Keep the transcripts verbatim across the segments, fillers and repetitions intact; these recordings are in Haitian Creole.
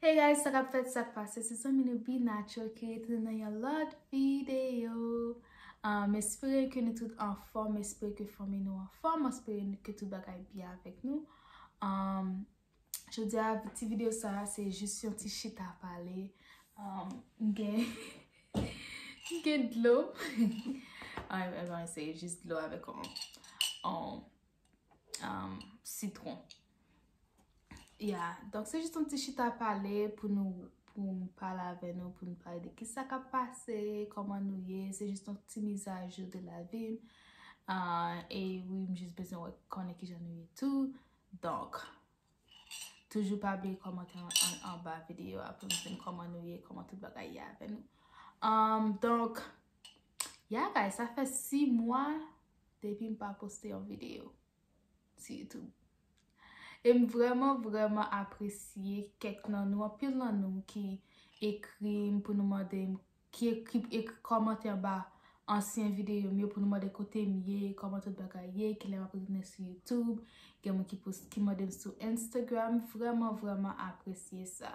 Hey guys, sa k ap fèt, sa k pase? Se zanmi nou B Natural ki retounen nan yon lòt videyo. Um, m espere ke nou tout anfòm, m espere ke fanmi nou anfòm, m espere ke tout bagay byen avèk nou. Um, jodi a, ti videyo sa a, se jis yon ti chita pale. Um, m gen, m gen dlo. Ay, ay, ay, se jis dlo avèk yon, yon, um, sitwon. Yeah, donk se jis yon ti chita pale pou nou, pou m pale avè nou, pou nou pale de kisa k ap pase, kòman nou ye, se jis yon ti mizajou de lavi m. Ah, e wi, m jis bezwen wè konnen kijan nou ye tou. Donk, toujou pa bliye kòmante an, an, anba videyo a pou nou di m kòman nou ye, kòman tout bagay ye avè nou. Um, donk, yeah guys, sa fè sis mwa depi m pa poste yon videyo sou YouTube. E m vrèman, vrèman apresye kèk nan nou, anpil nan nou ki ekri m pou nou mande m, ki ekri, ekri kòmantè anba ansyen videyo m yo pou nou mande kote m ye, kòman tout bagay ye, kilè m ap retounen sou YouTube, gen moun ki post, ki mande m sou Instagram, vrèman, vrèman apresye sa.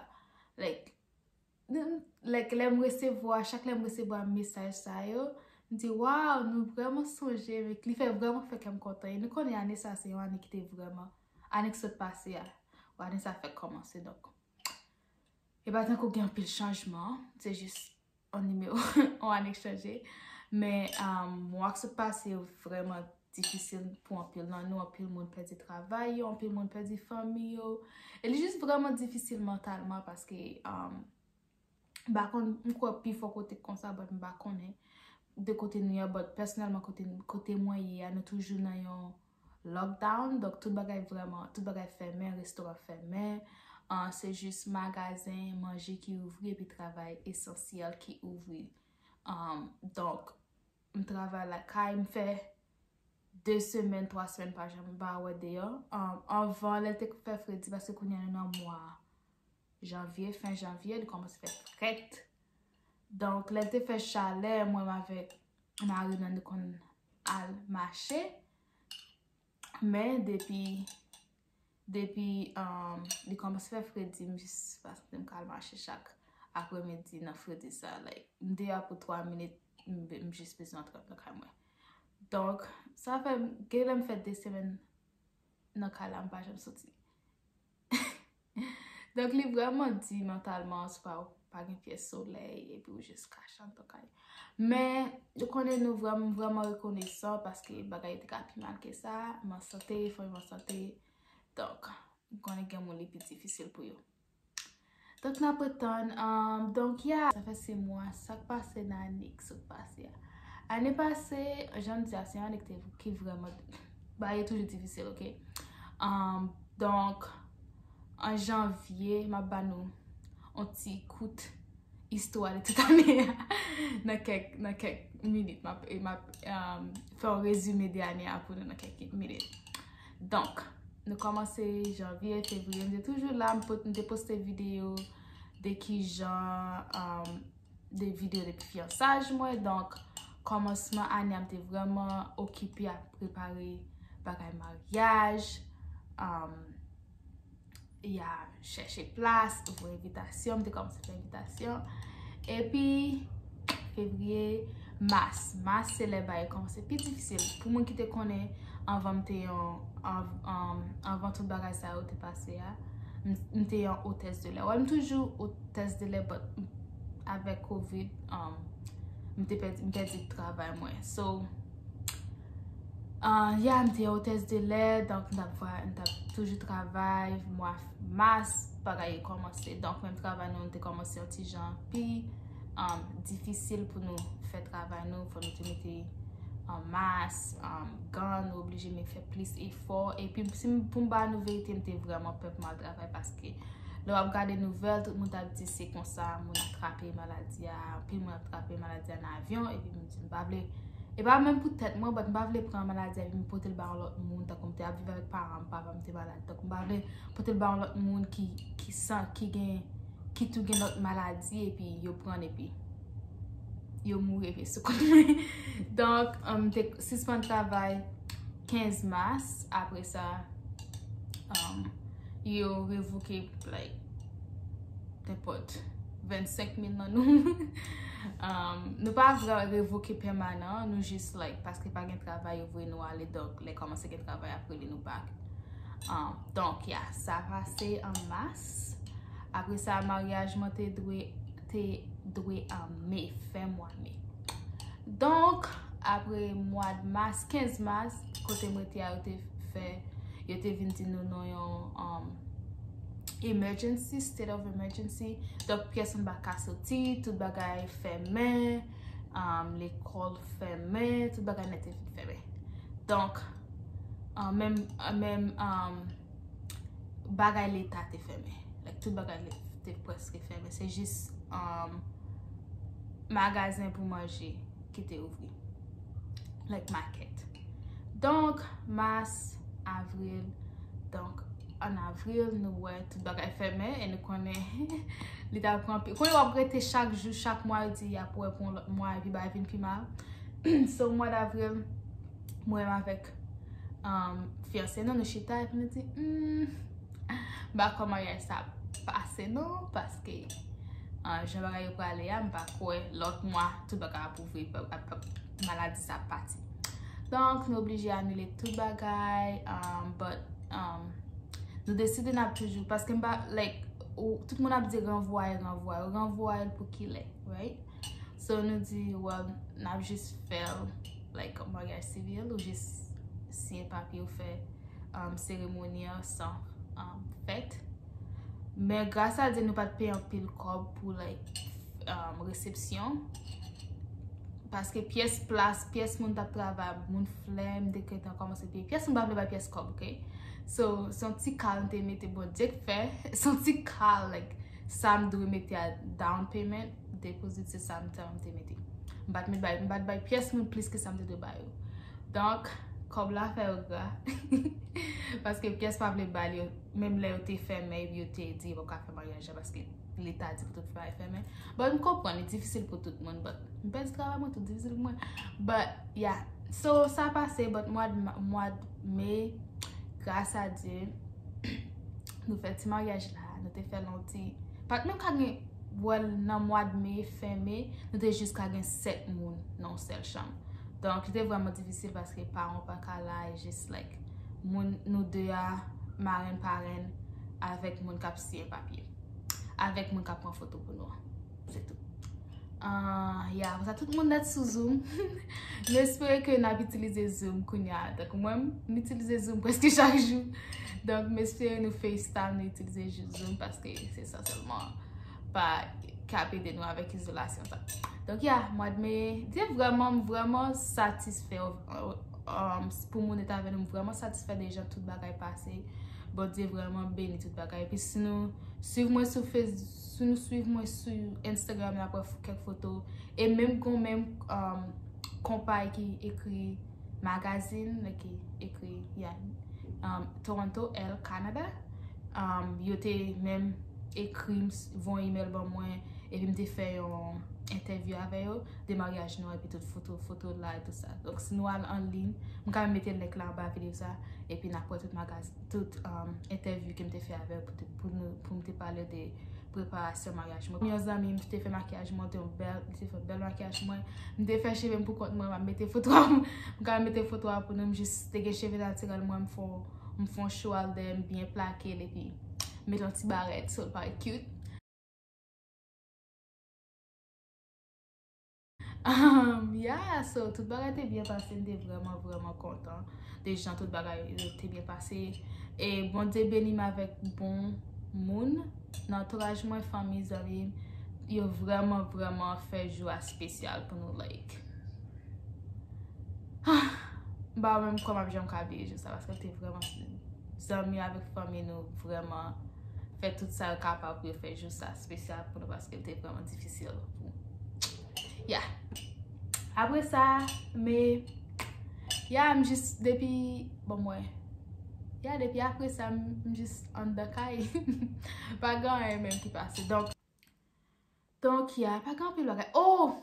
Like, n-, like, lè m resevwa, chak lè m resevwa mesaj sa yo, m di, "Waw, nou vrèman sonje m," li fè vrèman fè kè m kontan. E nou konnen ane sa se yon ane ki te vrèman, ane ki sot pase a, ane sa fèk kòmanse, donk. E pa tankou gen anpil chanjman, se jis yon nimewo, yon ane k chanje. Men, um, mwa k sot pase yo vrèman difisil pou anpil nan nou, anpil moun pèdi travay yo, anpil moun pèdi fanmi yo. E li jis vrèman difisil mantalman paske, um, m pa konn, m kwè pi fò kote k konsa, but m pa konnen de kote nou ye, but pèsonèlman kote, kote mwen ye a, nou toujou nan yon lockdown, donk tout bagay vrèman, tout bagay fèmen, restoran fèmen, ah, se jis magazen, manje ki ouvri epi travay esansyèl ki ouvri. Um, donk, m travay lakay, m fè de semèn, twa semèn pa janm, m pa wè deyò. Um, anvan, lè l te fè fredi, paske kounye a nou nan mwa janvye, fen janvye, li kòmanse fè frèt. Donk, lè l te fè chalè, mwen menm avèk mari m nan, nou konn al mache. Men depi, depi, um, li kòmanse fè fredi, m jis pa santi m ka al mache chak apremidi nan fredi sa. Like, m deyò pou twa minit, m, m jis bezwen antre nan kay mwen. Donk, sa fè, gen lè m fè de semèn nan kay la, m pa janm soti. Donk, li vrèman di mantalman, si w pa, pa gen pyès solèy, epi w jis kache anndan kay. Men, nou konnen nou vrèman, vrèman rekonesan paske bagay yo te ka pi mal ke sa, m an sante, fanmi m an sante. Donk, nou konnen gen moun li pi difisil pou yo. Donk, n ap retann, um, donk, ya, sa fè sis mwa, sa k pase nan ane k sot pase a. Ane pase, jan m di a, se yon ane ki te, ki vrèman, bagay yo toujou difisil, oke? Um, donk, an janvye, m ap ba nou yon ti kout istwa de tout ane a nan kèk, nan kèk minit. M ap, e m ap, um, fè yon rezime de ane a pou nou nan kèk minit. Donk, nou kòmanse janvye, fevriye, m te toujou la, m pot-, m te poste videyo de kijan, um, de videyo de fiyansaj mwen. Donk, kòmansman ane a, m te vrèman okipe ap prepare bagay maryaj, um, ya chèche plas, voye envitasyon, m te kòmanse fè envitasyon. Epi, fevriye, mas. Mas se lè bagay kòmanse pi difisil. Pou moun ki te konnen, anvan m te yon, an-, an-, anvan tout bagay sa yo te pase a, m, m te yon hôtesse de l'air. Wè, m toujou hôtesse de l'air, but m, avèk covid, um, m te pèdi, m pèdi travay mwen. So, uh, ya, m te hôtesse de l'air, donk m t ap vwa-, m t ap toujou travay, mwa mas, bagay yo kòmanse. Donk, menm travay nou, nou te kòmanse yon ti jan pi, um, difisil pou nou fè travay nou, fò nou te mete an mas, um, gan, nou oblije men fè plis efò. Epi, si m, pou m ba nou verite, m te vrèman pè pou m al travay paske lè w ap gade nouvèl, tout moun t ap di se konsa, moun ap trape maladi a, anpil moun ap trape maladi a nan avyon, epi m di m pa vle, e pa menm pou tèt mwen, but m pa vle pran maladi a epi m pote l ba yon lòt moun, tankou m te ap viv avèk paran m, papa m te malad, tankou m pa vle pote l ba yon lòt moun ki, ki san, ki gen, ki tou gen lòt maladi, epi yo pran l, epi yo mouri, epi sou kont mwen. Donk, um, m te sispann travay kenz mas, apre sa, um, yo revoke, like, nenpòt vennsenk mil nan nou. Um, nou pa vre revoke pèmanan, nou jis, like, paske pa gen travay, yo voye nou ale, donk, lè kòmanse gen travay, ap rele nou back. Um, donk, ya, sa pase an mas. Apre sa, maryaj mwen te dwe, te dwe an me, fen mwa me. Donk, apre mwa mas, kenz mas, kote mwen te a, yo te fè, yo te vin di nou nan yon, um, emergency, state of emergency. Donk, pyèsonn pa ka soti, tout bagay fèmen, um, lekòl fèmen, tout bagay nèt te fin fèmen. Donk, um, menm, menm, um, bagay leta te fèmen. Like, tout bagay le- te prèske fèmen. Se jis, um, magazen pou manje ki te ouvri. Like, market. Donk, mas, avril. Donk, an avril, nou wè tout bagay fèmen e nou konnen li ta pran pi. Konnen w ap rete chak jou, chak mwa, yo di y ap wè pou yon lòt mwa, epi bagay vin pi mal. So, mwa davril, mwen menm avèk, um, fiyanse nou, nou chita, epi nou di, hmm, m pa kwè maryaj sa ap pase non, paske, uh, jan bagay yo prale a, m pa kwè lòt mwa, tout bagay ap ouvri, ap, ap, ap, maladi sa ap pati. Donk, nou oblije anile tout bagay, um, but, um, nou deside n ap toujou, paske m pa, like, ou, tout moun ap di ranvwaye, ranvwaye, ranvwaye l pou kilè, right? So, nou di, well, n ap jis fè l, like, yon maryaj sivil, ou jis siyen papye, ou fè, um, seremoni an san, um, fèt. Men, gras a Dye, nou pa t peye anpil kòb pou, like, um, resepsyon. Paske pyès plas, pyès moun t ap travay, moun flèm, dekrè tan kòmanse peye. Pyès moun pa vle bay pyès kòb, oke? So, se yon ti kal m te mete, Bondye k fè. Se yon ti kal, like, sa m dwe mete a down payment, deposit, se sa m te, m te mete. M pa t met bay, m pa t bay pyès moun plis ke sa m te dwe bay yo. Donk, kòb la fè yo gra. Paske pyès pa vle ba l yo, menm lè yo te fèmen, epi yo te di yo p ap ka fè maryaj la, paske leta di pou tout bagay fèmen. But m konprann, li difisil pou tout moun, but m pèdi travay mwen, tout difisil pou mwen. But, yeah. So, sa pase, but mwa d ma-, mwa d me, gras a Dye, nou fè ti maryaj la, nou te fè l yon ti, pa t menm ka gen, well, nan mwa d me, fen me, nou te jis ka gen sèt moun nan yon sèl chanm. Donk, li te vrèman difisil paske paran pa ka la, e jis, like, moun, nou de a, marenn, parenn, avèk moun k ap siyen papye. Avèk moun k ap pran foto pou nou an. Se tou. Ah, ya, apre sa, tout moun nèt sou Zoom. M espere ke n ap itilize Zoom kounye a. Tankou mwen, m itilize Zoom prèske chak jou. Donk, m espere nou FaceTime, nou itilize Zoom paske se sa sèlman pa k ap ede nou avèk izolasyon sa. Donk, ya, mwa d me, Dye vrèman, m vrèman satisfè, um, pou m onèt avè nou, m vrèman satisfè de jan tout bagay pase. Bondye vrèman beni tout bagay. Epi si nou swiv mwen sou Face-, si nou swiv mwen sou Instagram, n ap wè f-, kèk foto. E menm gon menm, um, konpay ki ekri magazin, like, ki ekri, yeah, um, Toronto, L, Canada. Um, yo te menm ekri m, s-, voye email ban mwen, epi m te fè yon entèvyou avè yo, de maryaj nou an, epi tout foto, foto la, e tout sa. Donk, si nou al an liy, m ka mete link la anba videyo sa, epi n ap wè tout magazin, tout, um, entèvyou ke m te fè avè yo pou te, pou nou, pou m te pale de preparasyon maryaj mwen. Yon zanmi m te fè makiyaj mwen, te yon bèl, li te fè bèl makiyaj mwen. M te fè cheve m pou kont mwen, m ap mete foto a, m ka mete foto a pou nou, m jis te gen cheve natirèl mwen, m fè, m fè yon chwal dèyè m byen plake l, epi met yon ti barèt, so l parèt cute. Um, yeah, so, tout bagay te byen pase, m te vrèman, vrèman kontan de jan tout bagay yo te byen pase. E Bondye beni m avèk bon moun nan antouraj mwen, fanmi, zanmi, yo vrèman, vrèman fè jou a espesyal pou nou, like. M pa menm kwè m ap janm ka bliye jou sa, paske l te vrèman, zanmi avèk fanmi nou vrèman fè tout sa yo kapab pou yo fè jou sa espesyal pou nou, paske l te vrèman difisil pou, yeah. Apre sa, me, yeah, m jis depi, bon, mwen, yeah, depi apre sa, m, m jis anndan kay. Pa gen anyen menm ki pase. Donk, donk, yeah, pa gen anpil bagay. Oh!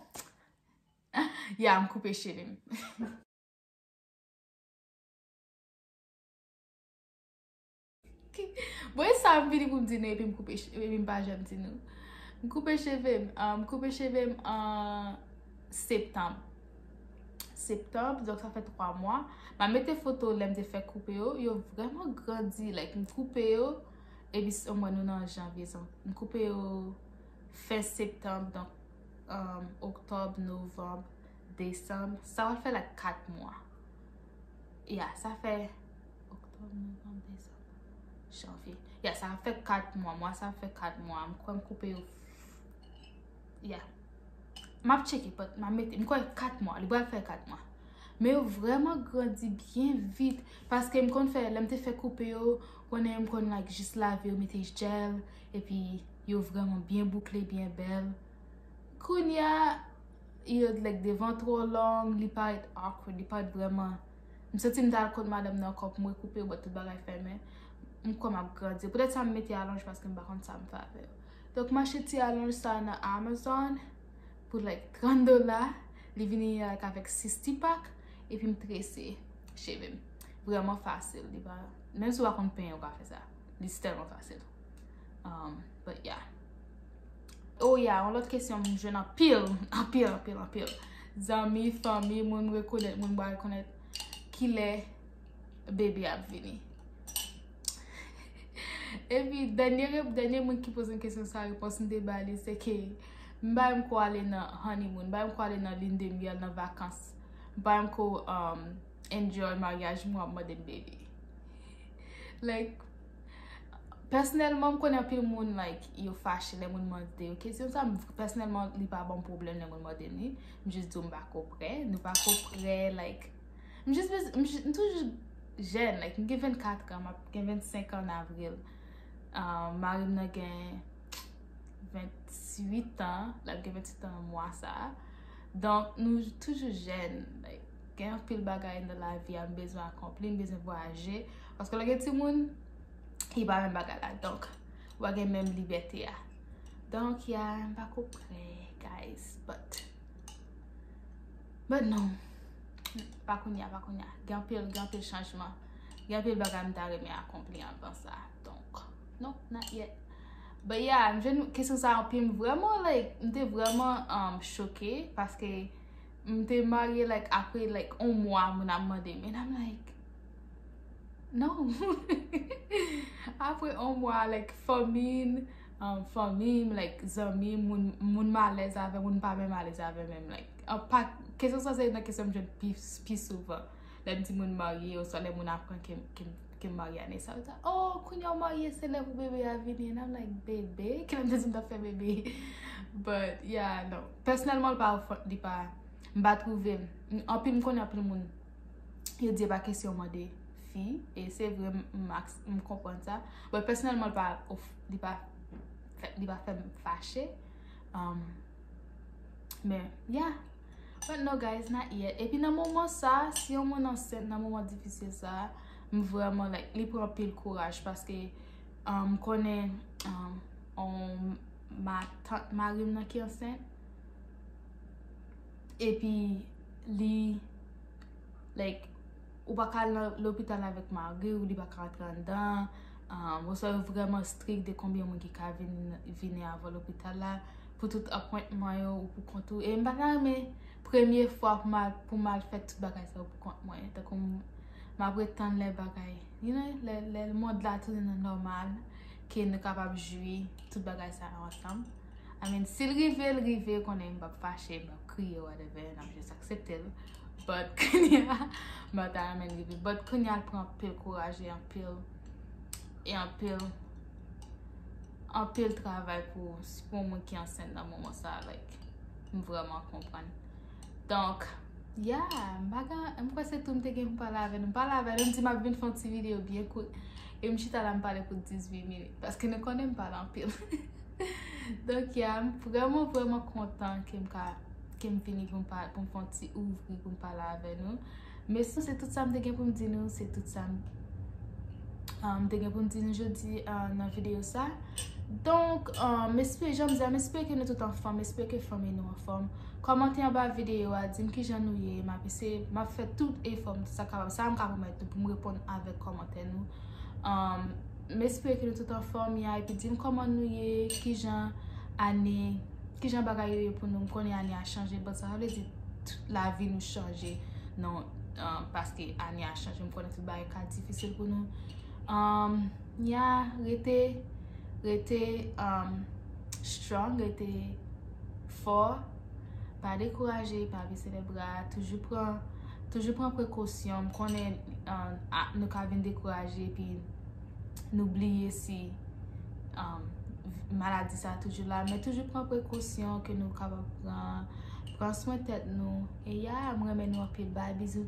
Yeah, m koupe cheve m. Ki Bon, e sa m vini pou m di nou, epi m koupe, epi m pa janm di nou. M koupe cheve m, um, m koupe cheve m an septanm. Septanm, donk sa fè twa mwa. M a mete foto lè m te fè koupe yo, yo vrèman grandi, like, m koupe yo, epi s- mwen nou nan janvye, so, m koupe yo fen septanm, donk, um, oktòb, novanm, desanm, sa va fè, like, kat mwa. Ya, sa fè oktòb, novanm, desanm, janvye. Ya, sa fè kat mwa. Mwa sa fè kat mwa. M kwè m koupe yo. Ya. M ap tcheke, but m ap mete. M kwè kat mwa. Li pral fè kat mwa. Men yo vrèman grandi byen vit. Paske m konn fè, lè m te fè koupe yo, konnen m konn, like, jis lave yo, mete jèl. Epi yo vrèman byen boukle, byen bèl. Kounye a, yo, like, devan twò long, li parèt awkward, li parèt vrèman. M santi m t al kot madanm nan ankò pou m rekoupe yo, but tout bagay fèmen. M kwè m ap grandi. Poutèt sa m mete alonj paske m pa konn sa m fè avè yo. Donk m achte ti alonj sa nan Amazon pou, like, trant dola. Li vini, like, avèk sis ti pak, epi m trese cheve m. Vrèman fasil, li pa, menm si w pa konn penyen, ou ka fè sa. Li tèlman fasil. Um, but yeah. Oh yeah, yon lòt kesyon m jwenn anpil, anpil, anpil, anpil. Zanmi, fanmi, moun m rekonèt, moun m pa rekonèt, kilè bebe ap vini. Epi, dènye, rep- dènye moun ki poze m kesyon sa, repons m te ba li, se ke m pa menm ko ale nan honeymoon, m pa menm ko ale nan lune de miel, nan vakans. M pa menm ko, um, enjoy maryaj mwen, ap mande m bebe. Like, pèsonèlman, m konnen anpil moun, like, yo fache lè moun mande yo kesyon sa. M- Pèsonèlman, li pa ban m pwoblèm lè moun mande m li. M jis di w m pa ko prè. Nou pa ko prè, like, m jis bez- m jis- m toujou jèn, like, m gen vennkat an, m ap gen vennsenk an an avril. Ah, mari m nan gen venntuit an, l ap gen venntuit an mwa sa a. Donk, nou toujou jèn, like, gen anpil bagay nan lavi a m bezwen akonpli, m bezwen vwayaje. Paske lè gen timoun, li pa menm bagay la. Donk, ou pa gen menm libète a. Donk, ya, m pa ko prè, guys, but, but non. Pa kounye a, pa kounye a. Gen anpil, gen anpil chanjman. Gen anpil bagay m ta renmen akonpli anvan sa. Donk, non, not yet. But yeah, m jwenn kesyon sa anpil, m vrèman, like, m te vrèman, um, choke, paske m te marye, like, apre, like, yon mwa, moun ap mande m. And I'm like, non. Apre yon mwa, like, fanmi m, um, fanmi m, like, zanmi m, moun, moun m alèz avè, moun m pa menm alèz avè menm, like, an pa, kesyon sa se nan kesyon m jwenn pi, pi souvan. Lè m di moun marye, oswa lè moun aprann ke, ke, ke m marye ane sa, yo di, "Oh, kounye a w marye, se lè pou bebe a vini." And I'm like, "Bebe? Kilè m te di m t ap fè bebe?" But, yeah, non. Pèsonèlman, li pa ofan-, li pa, m pa twouve m. Anpil, m konnen anpil moun, yo di e pa kesyon mande fi, e se vre, m, m ak- m konprann sa. But pèsonèlman, li pa of- li pa fè, li pa fè m fache. Um, men, yeah. But no, guys, not yet. Epi nan moman sa, si yon moun ansent nan moman difisil sa, m vrèman, like, li pran anpil kouraj paske, um, m konnen, um, on matant mari m nan ki ansent. Epi li, like, ou pa ka al nan lopital avèk mari w, li pa ka antre anndan. Um, oswa yo vrèman strik de konbyen moun ki ka vin, vini avan lopital la. Pou tout apwentman yo, ou pou kont ou. E m pa ta renmen premye fwa pou m al, pou m al fè tout bagay sa yo pou kont mwen. Tankou m, m ap ret tann lè bagay, you know, lè, lè mond la tounen nan nòmal, ke nou kapab jwi tout bagay sa yo ansanm. I mean, si l rive, l rive, konnen m p ap fache, m p ap kriye, whatever, n ap jis aksepte l. But kounye a, m pa ta renmen l rive. But kounye a, l pran anpil kouraj e anpil, e anpil, anpil travay pou, pou yon moun ki ansent nan moman sa, like, m vrèman konprann. Donk, yeah, m pa gen, m kwè se tou m te gen pou m pale avè nou. M pale avè nou, m di m ap vin fè yon ti videyo byen kout. E m chita la, m pale pou dizuit minit. Paske nou konnen m pale anpil. Donk, yeah, m vrèman, vrèman kontan ke m ka, ke m vini pou m pa, pou m fè yon ti ouvri, pou m pale avè nou. Men sinon, se tout sa m te gen pou m di nou, se tout sa m, ah, m te gen pou m di nou jodi, ah, nan videyo sa. Donk, ah, m espere, jan m di a, m espere ke nou tout anfòm, m espere ke fanmi nou anfòm. Kòmante anba videyo a, di m kijan nou ye, m ap eseye, m ap fè tout efò m, sa kapab, sa m ka pwomèt nou pou m reponn avèk kòmantè nou. Um, M espere ke nou tout anfòm, ya, epi di m kòman nou ye, kijan ane, kijan bagay yo ye pou nou. M konnen ane a chanje, but sa pa vle di tout lavi nou chanje. Non, um, paske ane a chanje, m konnen tout bagay ka difisil pou nou. Um, ya, rete, rete um, strong, rete fò, pa dekouraje, pa bese lè bra, toujou pran, toujou pran prekosyon. M konnen uh, a- nou ka vin dekouraje, epi nou bliye si um, maladi sa toujou la, men toujou pran prekosyon ke nou kapab pran. Pran swen tèt nou. E ya, m renmen nou anpil. Bay, bizou.